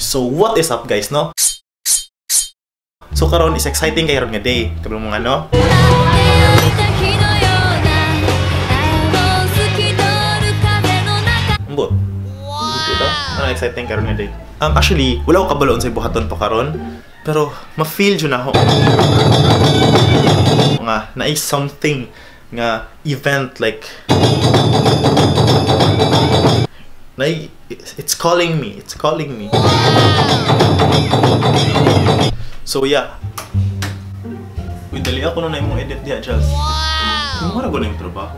So what is up guys, no? So karon is exciting kay ron nga day. Kabalo mo nga no? Ambot. Wow. Ano exciting karon nga day? Actually, wala ko kabalo unsay buhaton pa karon, pero ma-feel jud na ako nga naay something nga event like naay, it's calling me, it's calling me. So yeah. Uy, dali ako na imong edit diha, Jazz. Wow. Mura ko na yung trabaho.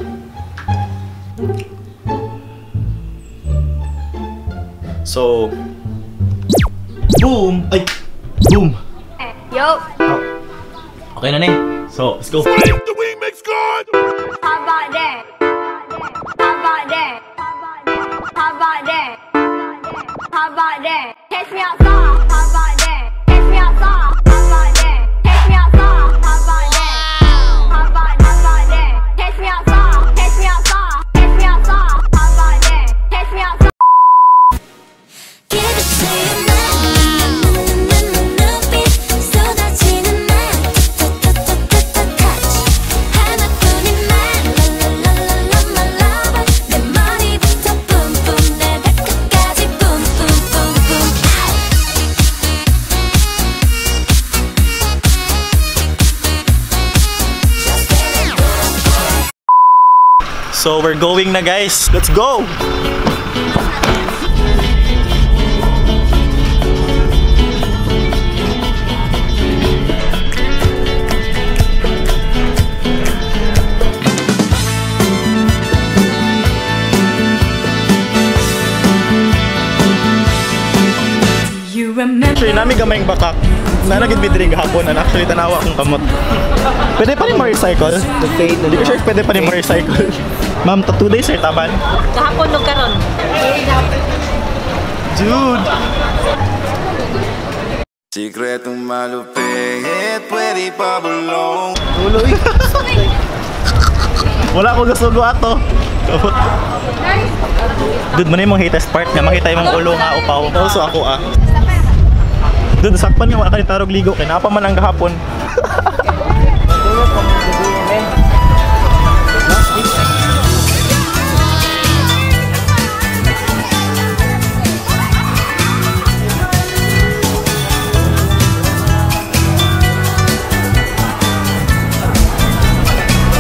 So, boom! Ay! Boom! Yo! Oh. Okay na ni. So, let's go. The remix god! How about that? How about that? How about that? How about that? Catch me outside. How about that? Catch me outside. How about that? Catch me outside. How about that? How about that? Catch me outside. Catch me outside. Catch me outside. How about that? Catch me outside. Give it to you now. 쏟아지는 말 touch 하나뿐인 말 my lover 내 머리부터 boom boom 내 발끝까지 boom boom boom boom. So we're going na guys. Let's go! Actually, nami gamay yung bakak. Nanagid mi diri gahapon and actually tanawa akong kamot. Pwede pa rin mo-recycle? Hindi ko sure if pwede pa rin mo-recycle. Ma'am, ta 2 days sir, taban? Kahapon no karon. Dude! Sikretong malupit, pwede pa bulong. Tuloy. Wala ko gusto ato. Dude, man yung hatest part nga. Makita yung ulo nga upaw. Also ako ah. Dude, sakpan nga wala ka ni tarog ligo. Kaya napa man ang gahapon.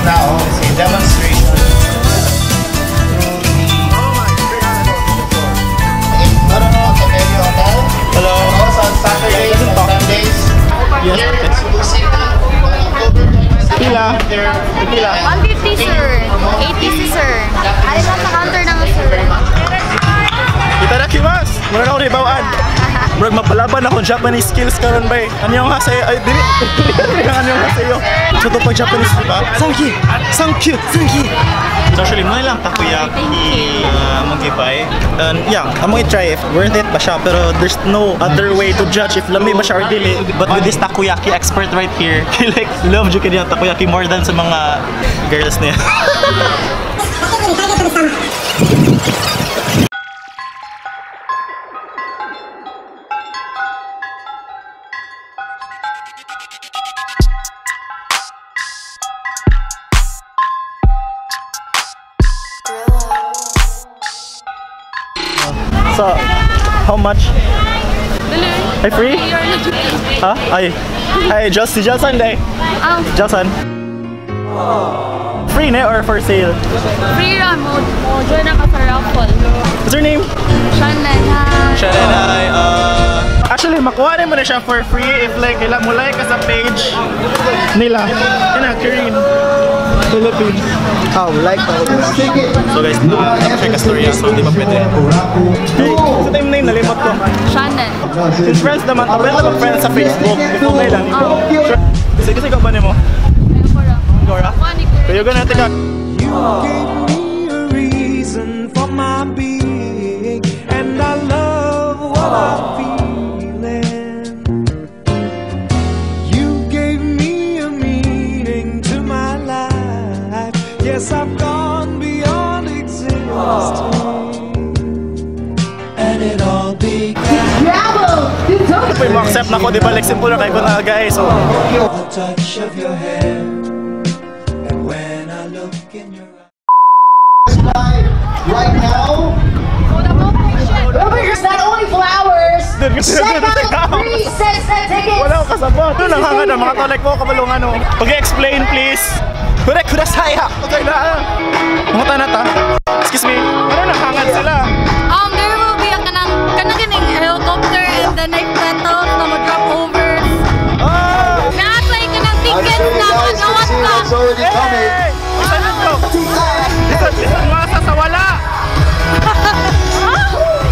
Now is a demonstration through the in Hotel. Hello. Also on Saturdays and Sundays. Yes. Here in Cebu City on October 22nd. Pila. There. Pila. 150 sir. 80 sir. Ay lang sa counter na nga sir. Itadakimasu! Mura na ako ni bawaan. Murag mapalaban ako Japanese skills karon bay. Annyeong haseyo. Ay dili. Annyeong haseyo. So to pag Japanese di ba? Thank you. Thank you. Thank you. So actually mo lang takoyaki mong gibay. And yeah, among i-try if worth it ba siya pero there's no other way to judge if lami ba siya or dili. But with this takoyaki expert right here, he like love jud kay takoyaki more than sa mga girls niya. So, how much? Ay, free? Ha? Ay. Ay, just si Jelson day. Jelson. Free na or for sale? Free ra mo. Mo join na ka sa raffle. What's your name? Shannon. Hi. Shannon. Ay, actually, makuha na mo na siya for free if like ila mo like ka sa page nila. Yan na, Korean. Philippines. Oh, like So guys, tapos siya kastorya, so di ba pwede? Hey, sa time na yun, nalimot ko. Shannon. Since friends naman, tapos na friends sa Facebook. Okay lang. Sure. Sige, sige, ba nimo? Gora? Kayo gana, teka. You gave me a reason for my being, and I love what I'm feeling. You gave me a meaning to my life. Yes, I've gone beyond existing, and it all began. Bravo! po mo accept na ko, di ba? Like simple na kay ko na guys. So, The touch of your hand, and when I look in your eyes. Right now, It's not only flowers. Check out free sets na tickets. Wala akong kasabot. Ito nang hangad ang mga tolek ko kabalo nga no. Pag-explain, please. Correct, kudasay ha. Okay na. Mga tanata. Excuse me. Ano nang sila? There will be a kanang ganing helicopter and then like petals na mo-drop over. Ah! Naa say kanang tickets na magawat ka. Already coming. Hey! Isa na to. Isa, isa, masa sa wala.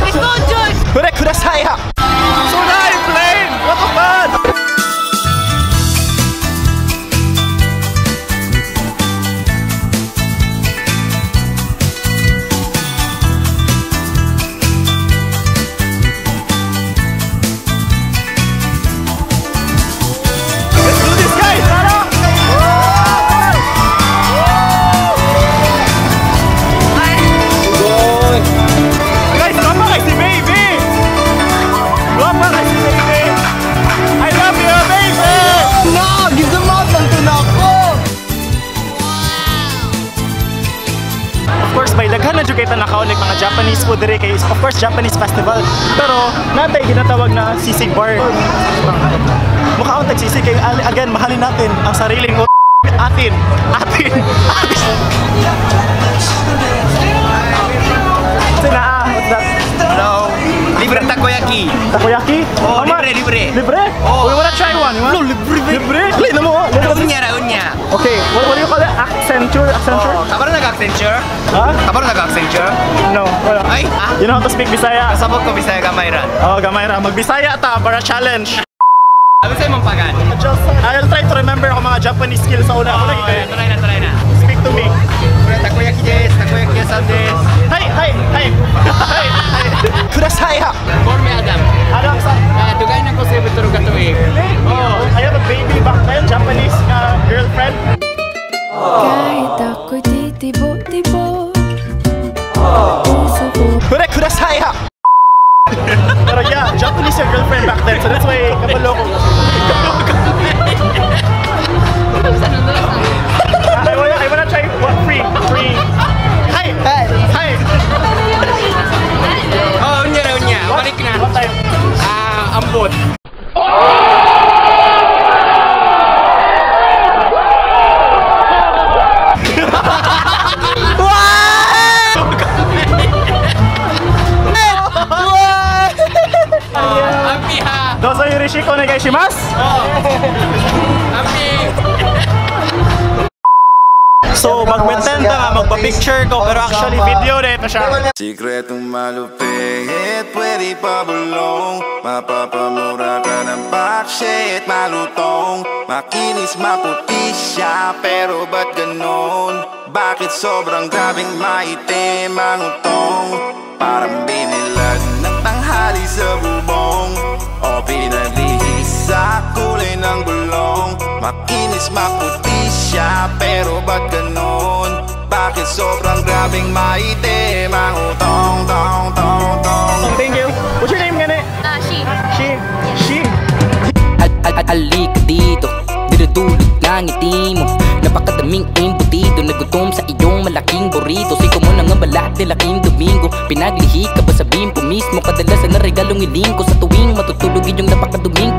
It's so good. Correct, kudasay ha. So na plane. What the fuck? Let's do this, guys! Tara! Guys, gwapa kay si baby! Gwapa kay si baby! I love you, baby! No! Gigamot lang to na ako! Of course, may daghan na jud kay tanakaw like mga Japanese food diri kay of course Japanese festival. Pero natay ginatawag na sisig bar. Mukha akong tagsisig kay again mahalin natin ang sariling atin. Atin. Atin. Sina ah, what's that? Hello! Libre takoyaki! Takoyaki? Oh, Ama, libre, libre. Libre? Oh. We wanna try one. You want? No, libre. Libre? Dali na mo. Oh. Unya ra, unya! Okay, what do you call it? Accenture? Accenture? Oh, kabalo nag-Accenture? Ha? Kabalo nag-Accenture? No. Wala. Ay! Ah! You know how to speak Bisaya? Kasabot ko Bisaya gamay ra. Oh, gamay ra. Magbisaya ta para challenge. Ano sa imong pagan? I'll try to remember ako mga Japanese skills sa una. Ako lagi kayo. Try na, try na. Speak to me. Kore takoyaki desu, takoyaki yasan desu. Hi, hi, hi. Hi, hi. Kudasai ha. Call me Adam. Adam sa Ah, dugay na ko sa ibuturo ka tuig. Oh, I have a baby back then, Japanese girlfriend. Kahit ako'y titibo-tibo, puso ko Kure kudasai ha. Pero yeah, Japanese your girlfriend back then, so that's why kabalo ko. I wanna try what free, free. Hi, hi. Oh, unya ra, unya. Balik na. What time? Ah, ambot. Ampi ha. Dozo yoroshiku onegaishimasu. Ampi. So, mag-pretend nga, magpa-picture ko, pero actually video na ito siya. Sikretong malupit, pwede pa bulong. Mapapamura ka ng bakshit, malutong. Makinis, maputi siya, pero ba't ganon? Bakit sobrang grabeng maitim ang utong? Parang binilad ng tanghali sa bubong, o pinaglihis sa kulay ng gulong. Makinis, maputi siya, pero ba't ganon? Bakit sobrang grabeng maitim ang utong, tong, tong, tong? Thank you. What's your name gani? She. She. She. Alika dito, dinudulot ng ngiti mo. Napakadaming embutido, nagutom sa iyong malaking burrito. Siko mo na nga balat nila Kim Domingo. Pinaglihi ka ba sa bimpo mismo? Kadalasan na regalong hiling ko. Sa tuwing matutulog iyong napakaduming